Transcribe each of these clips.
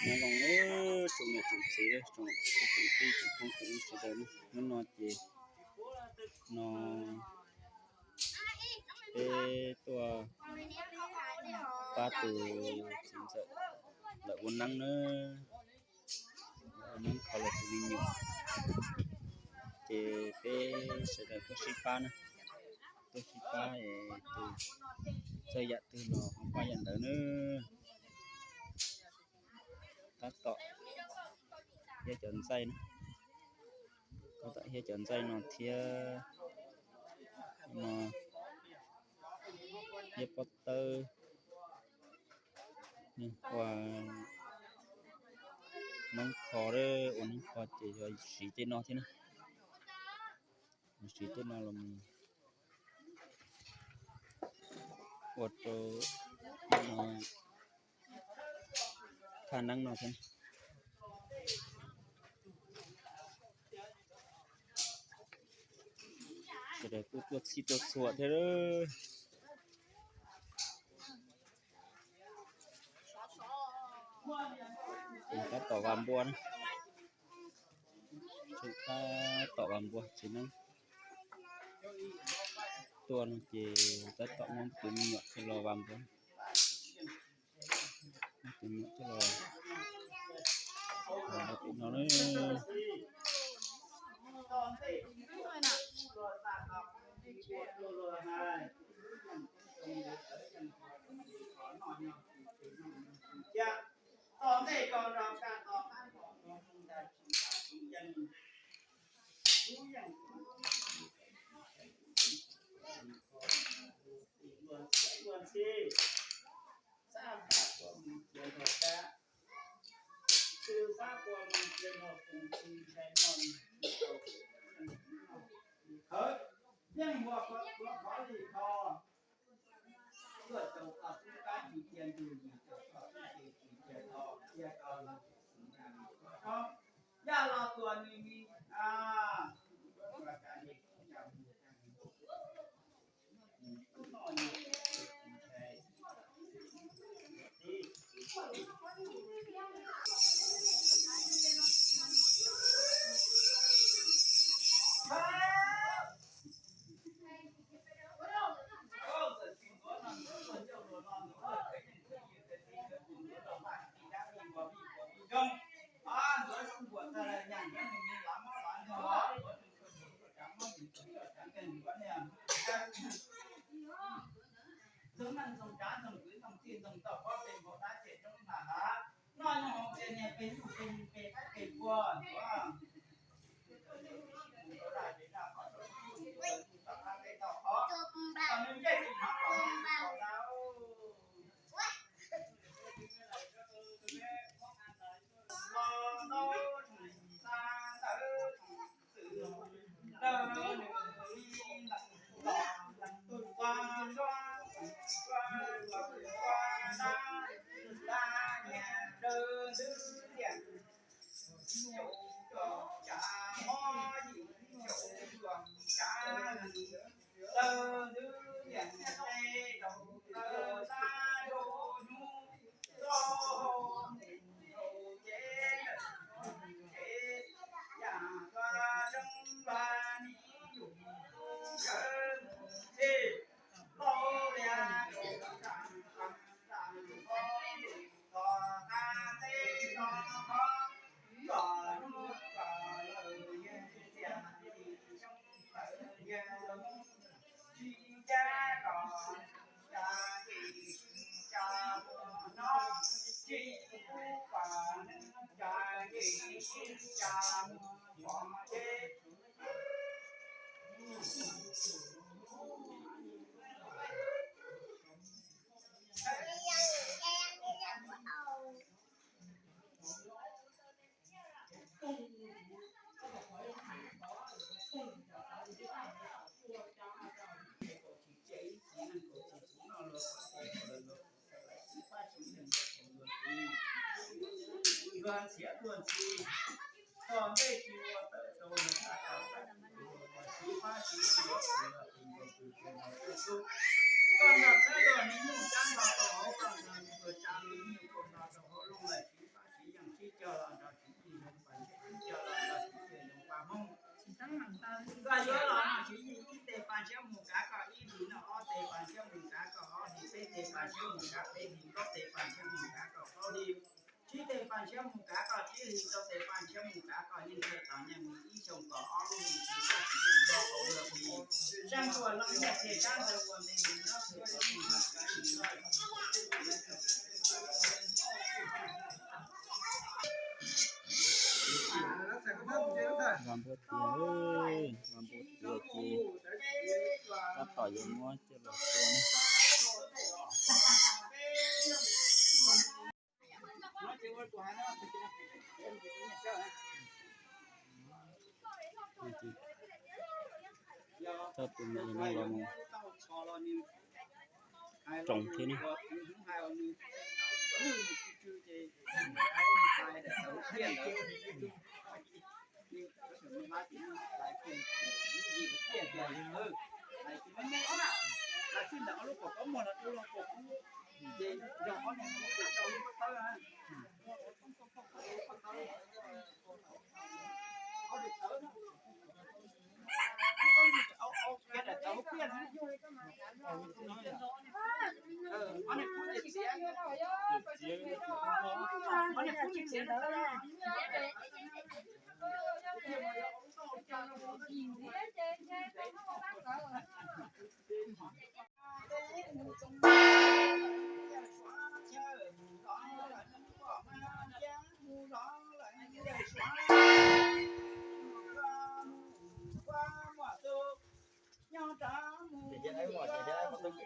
Nyob zoo tsoom niam tsoom txiv, tsoom tsoom tij tsoom phooj tsoom ywg sawv daws na. Hnub no ces no peb tuaj pab tus txiv ntxawm lawv ua neeb na, ua neeb kho lawv tus me nyuam. Ces peb sawv daws tuaj sib pab na, tuaj sib pab es tus txawj yam twg los ho pab yam ntawd na. Tab tom hiab cov ntxaij na, tab tom hiab cov ntxaij no thiab no, hiab pob tawb, ua neeb kho, ua neeb kho ces yog siv tej no thiab na, siv tej no los ua rau thaj neeb no thiab. Sawv daws kuj tuaj txhij tuaj txhua thiab. Tab tom vas npua na, tab tom vas npua txiv neeb tuaj no ces tab tom muab tus me nyuam coj los vas npua. Tus me nyuam coj los vas npua tim no na. Yeej ua kua qhov li kho, tuaj rau koj tub kab tsis cia ntug, yim rau koj tub ces tsis cia tho, cia koj los tsis cia li koj tsob, yaj los tuam nws li a. Ntxoog neej ntxoog tsav ntxoog kwv ntxoog tij ntxoog tauj pob pes nkaus dab tsi roob nta hav, noj nyob hauv tsev niag pes nyuj pes pes qaib pes npua ntxuav. Tom qab peb tau qhov, tom nws ncej tsis hnov los ntau. Los ntaub tsoom xa ntawv tsoom xwm dawb nws li ntawm los tus tua nruab tus tua tua tus tua dab dab nyias dawb ntwb tiam caum rau tsav mob yim caum rau tsav lawg ntwb tiam tej rau lawg tab rau hnub rau hauv mus rau cev lawm cev yam tua zoo tua nim yus tub nkawd mus txhij lauj lias rau tag tag tag tog qab teb tog qhov kom hnub kom lawm yawg txias yim xyoo lawm yawg tsis cab kom cas ces tsis cas mus no tsis pub kom cas ces tsis cas mus pov teb. Luag ntxhiab luag ntxhi, txog ntej tsis ua tawm rau luag txaj tau tawm, siv fab siv fab, koj nrog txhawb luag me nyuj cab nto rau hauv, koj nrog luag tsa me nyuj kaus nto rau hauv looj lawm, siv fab siv yeej. Koj yuav los no tswv yim, ib tes pas ntshiab mus kav koj ib hlis, no ob tes pas ntshiab mus kav koj ob hlis, peb tes pas ntshiab mus kav peb hlis, plaub tes pas ntshiab mus kav koj plaub hlis, tsib tes pas ntshiab mus kav koj tsib hlis, rau tes pas ntshiab mus kav koj yeej kawg tau nyeej mus ib xyoo kom ob lub hlis tsis txhob tsis yeej loj hauv lawm hlis. Zaj ntuas los nyiaj tseg kab ntawd ua ntev hlis nyob txhua txhua tus. Vas npua tiag, vas npua tiag ces tab tom yuav muab coj los tua ne. Coj tus me no los mus tsoos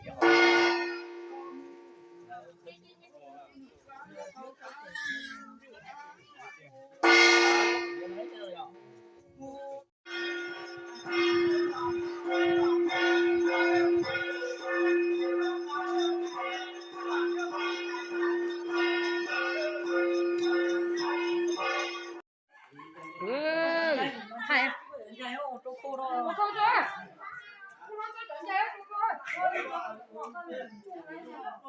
thiab ne.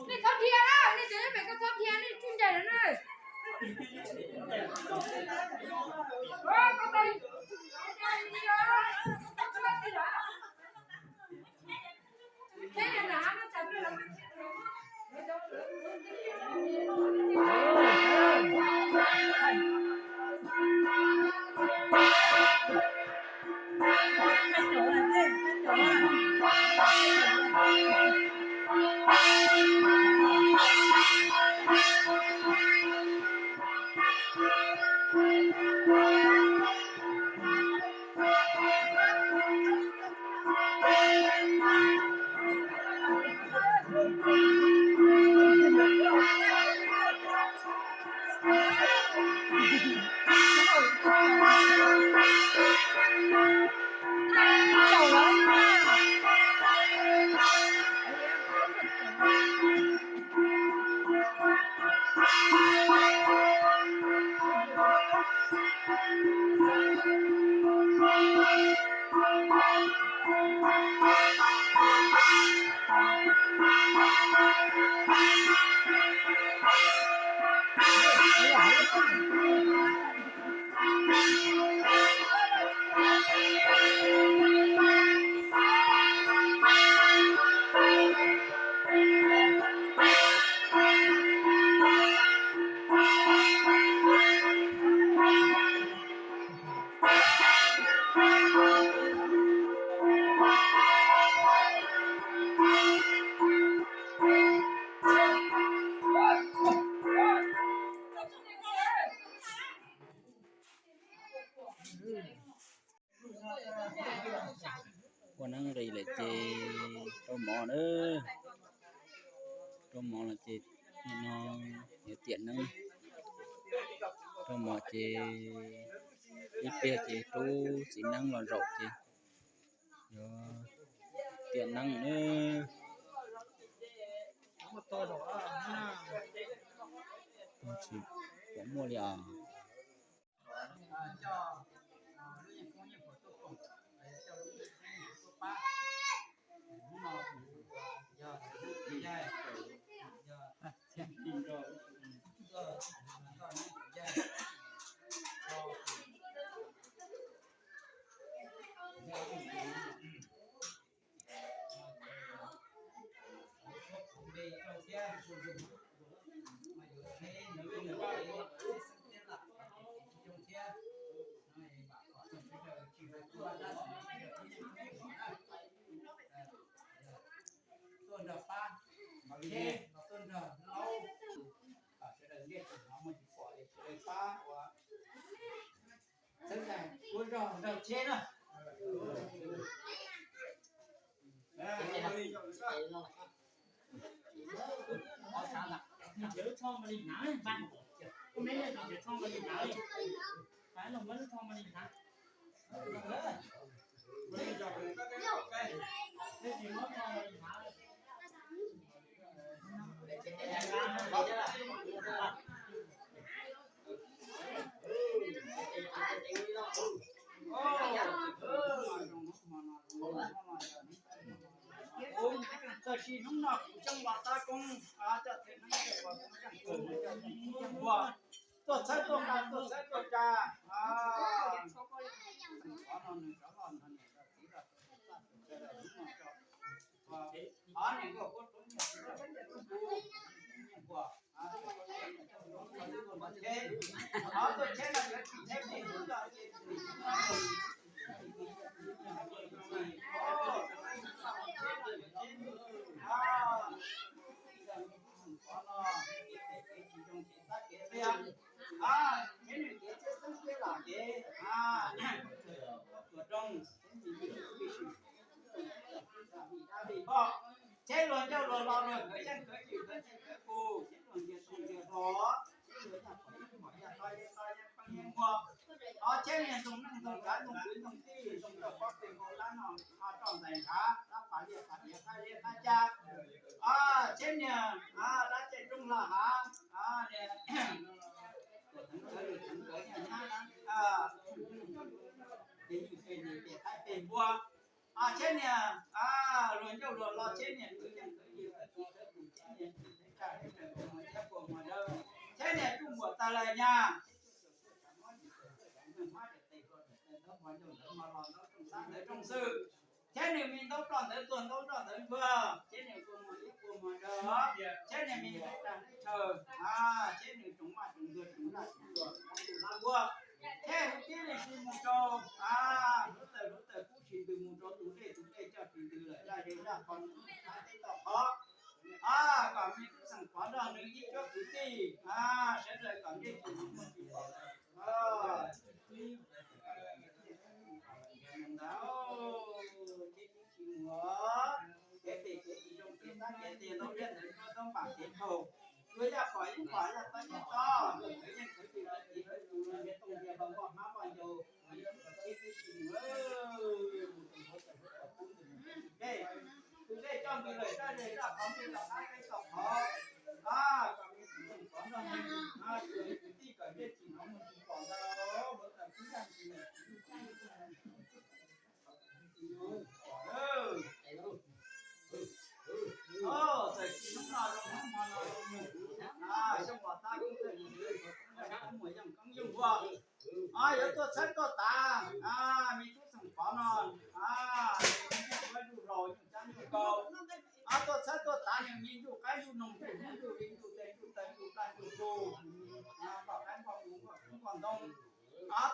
Nej txhob dhia na, nej tseem pem ko txhob dhia, nej tsuj ncaim na. Ua neeb nqis lawm ces rau mov na. Rau mov los ces nim no yuav tiam neeb. Rau mov ces ib pliag ces rub txiv neeb los zaum ces yuav tiam neeb na. Tsis pom muaj li os. Ua zog nrog tsheb na. Lawv lub tsho mas li hnav, koj meb nej tau tias tsho mas li hnav li. Fais los muab lub tsho mas li hnav. Nej tsis muab tsho mas li hnav. Tam sim hnub no kuv coj los tab koob coj tib neeg ua tuaj txhawb tuaj nqa tuaj txhawb tuaj tsa. Qhov no nws rov los nrog niam nrog txiv los hnub no tso. Qhov niam nkauj kuab rhuav nyiaj txiag nyiaj nqus, nyiaj nquag, qhov tuaj tsheb no yuav tsis tsheb plig ntawd ces txhab kev txhiab xeeb txhiab lam kev tuam rooj. Tsheb luag ncauj luag lo luag khawv yeej khawv yws khawv txij khawv kub, tsheb luag ntiag too ntiag hlo, tsheb luag yaj pom yeej pom yaj to yeej to yeej pheej yeej muag. Tsheb niag ntoo neej ntoo tsav ntoo kwv ntoo tij ntoo rau pob pes nkaus lab no, roj ntais nrhav lab pas liaj pas diav qab liab qab cab. Tsheb niag dab caij rooj hla hav, tuam theev kawv lwm theev kawv nyaj nyab, pes nyuj pes nws pes qaib pes npua. Tsheb niag luag ncauj luag lo, tsheb niag khawv yeej khawv yws khawv txij khawv kub, tsheb niag tsheb tsa tsheb raws kua muag thiab kua muag dawb, tsheb niag tsuj npuam tag lawm nyab. Ntawv hmab ntawv tes hluas ntawv ntawv ntawv hmo ncauj ntawv hmo los ntawv rooj xab ntawv rooj xwb. Tsheb nws me ntaub ploj ntawv tuag ntaub nroj ntawv ntsuag, tsheb nws kua muag liab kua muag dawb, tsheb niag me ntaub dag ntaub chaw, tsheb nws tsoom maj tsoom ntuag tsoom laj tsoom ntuag tsoom laj nquag, tsheb huv tib li si mus rau lub taws lub taws kub si ntws mus rau tus dej tus dej coj si ntws lawm zaj ze zaj qhov nws tau teb tau qhov. Kom me tub xeem Pov nrog nws ib tsob kwv tij sawv daws kom ntsej tsis muaj tsis pom. Ntawd ces tsis muaj kev phem kev tsis zoo kev tab kev tiag ntau liab ntawd nruab ntau npam kev khaus. Luag yaj pom yeej pom yaj tob yeej tob, luag khawv yeej khawv yws khawv txij khawv kub, luag ntiag tooj ntiag hlo npoj hmab npoj ncau, luag yeej khawv tib tib si mus mus tus ntawd tawm hlua tawm kub ntws mus rau tus dej. Tus dej coj ntws lawm zaj ze zaj qhov ntwg rau qab teb tau qhov. Kom me tub xeem Pov nrog nws, tus kwv tij kom ntsej tsis hnov muaj tsis pom ntawd, luag tawm kwv yaj ntsis lawm. Txawm tsis hnub no zoo hnub hmo no zoo nyoog, xyoo los tab kuj txawj mus mus yeej koob yeej nquag. Yuav tuaj txhawb tuaj tav me tub xeem Pov no, nyoog kuab nyoog laus nyoog cab nyoog kaus. Tuaj txhawb tuaj tav nws me ntuj qaib ntuj noog ntuj hmoob ntuj li ntuj tes ntuj taw ntuj daj ntuj dug, npoj qaib npoj npua npoj kub npoj ntoo.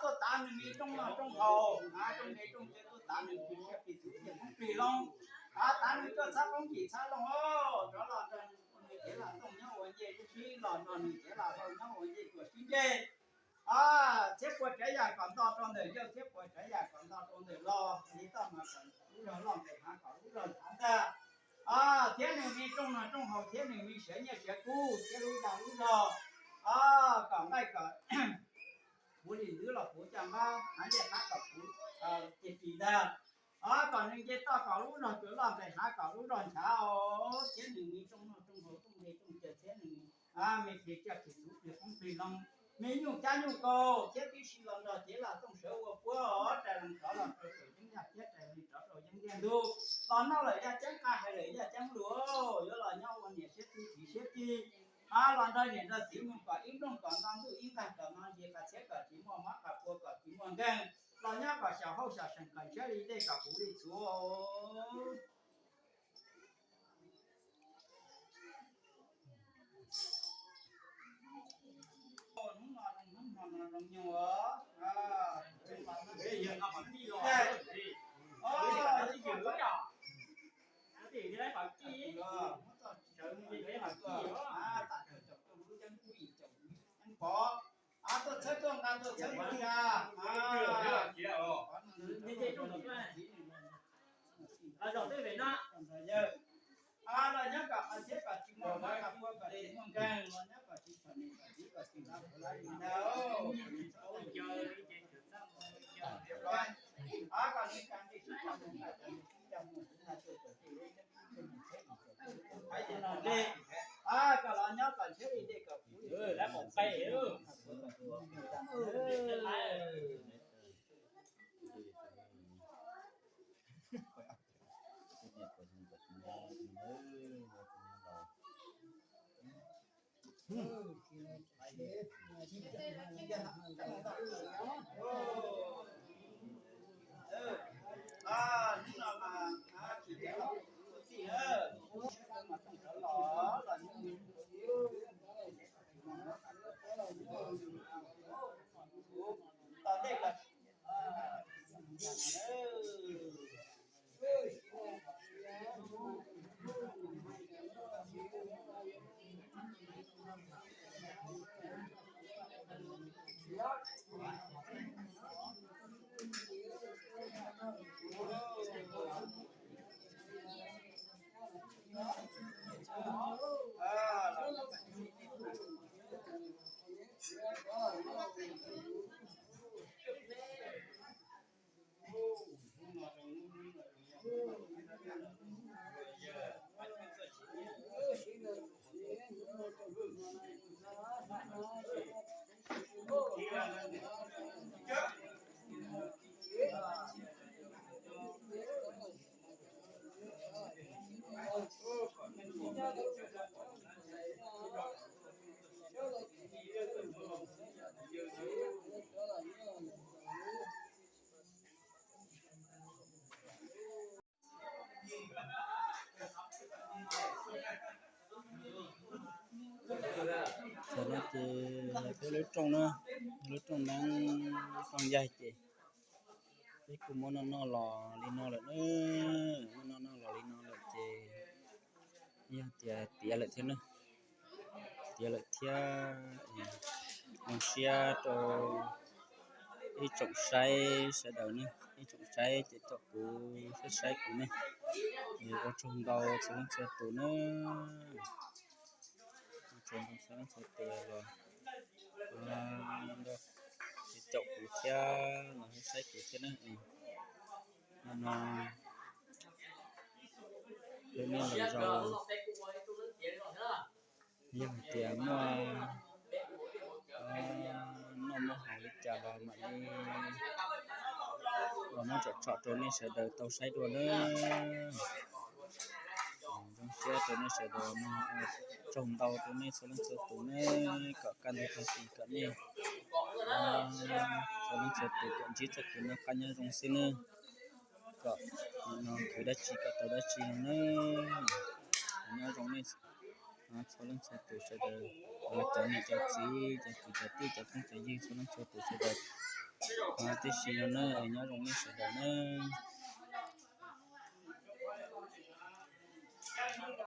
Tuaj tav nws me rooj noj rooj haus, rooj nqe rooj cawv, tuaj tav nws plig tsiaj plig txhu plig qoob plig loo. Tav nws tuaj txhab qoob cim txhab loo, rov los nrog nws cev lam tooj nyob ua ncej, lub sib los nrog nws cev lam hlau nyob ua ncej tuam sib ncej. Thiab puas tsav yam kom nto rau ntawm yawg, thiab puas tsav yam kom nto rau ntawm los, li toj mas kom lub zog loj nqes hnav kom lub zog hnav ntag. Thiab nws me rooj noj rooj haus, thiab nws me siav nyiaj siav kub, thiab lub dag lub zog, kom nqaij kom puv li ntwv los puv caj npab, hnav ncej qab kom puv ceg plis ntag. Kom nws nce toj kom lub zog tsuas loj nqes hnav kom lub zog nchav os, thiab nws me rooj noj rooj haus, rooj nqe rooj cawv, thiab nws me plig tsiaj plig txhu plig qoob plig loo, me nyuj cab nyuj kaus, thiab tib si los nrog cev lam tooj sawv ua puab os, rais lees rov los rau saum yeeb yaj thiab rais lees rov rau yeeb ntiaj ntug, los noj lawm yaj ceeb qab hais lawm yaj ceeb lus, yuav los nyob ua niam siab tub txiv siab tij, los nrog niam nrog txiv mus kom ib nplooj kom nto ntuj ib nqag kom no ntsis qas txhiab kom tsis muaj mob qas pua kom tsis muaj nkeeg, los nyob kom xyaum hauj xyaum seem kom ntshiab li dej kom puv li txhuv. Hnub no zoo hnub hmo no zoo nyoog os. Muab txoj sawv mus li qhov tuaj, tam tawm caum tuaj lub yeeb kuj yim caum lub yeeb pov, tuaj txhawb tuaj Los nyob kom qhov thiab kom tsis muaj mov kom pua kom tsis muaj nkeeg, los nyob kom tsis txom nyem kom txiv kom tsis txom nyem ntag. Kom los nyob kom ntshe li dej kom kuv Tam no ces peb lub rooj na, lub rooj neeb rooj yaig ces peb kuj muab noj noj los li no lawm na. Muab noj noj los li no lawm ces yog tias tiav lawm thiab na, tiav lawm thiab. Zoo siab rau ib tsoom saib sawv daws ne, ib tsoom saib ces tuaj kuv saib saib kuv ne, ua tsaug ntau txhua leej txhua tus na. Ua tsaug ntau txhua leej txhua tus los caum kuv thiab los saib kuv thiab na. No no peb niaj los zaus yog hais tias muaj noj muaj haus li cas los mam li los muab tsom tsom rau nej sawv daws tau saib dua na. Zoo siab rau nej sawv daws, tsaug ntau rau nej txhua leej txhua tus ne, kom kaj ntug tag kis kom nej txhua leej txhua tus kom ntsib txoj kev noj qab nyob zoo xwb ne, kom no khwv dab tsi kom tau dab tsi no na. Nyob zoo nej txhua leej txhua tus sawv daws, cov niam cov txiv, cov kwv cov tij, cov phooj cov ywg txhua leej txhua tus sawv daws tib si no na, nyob zoo nej sawv daws na.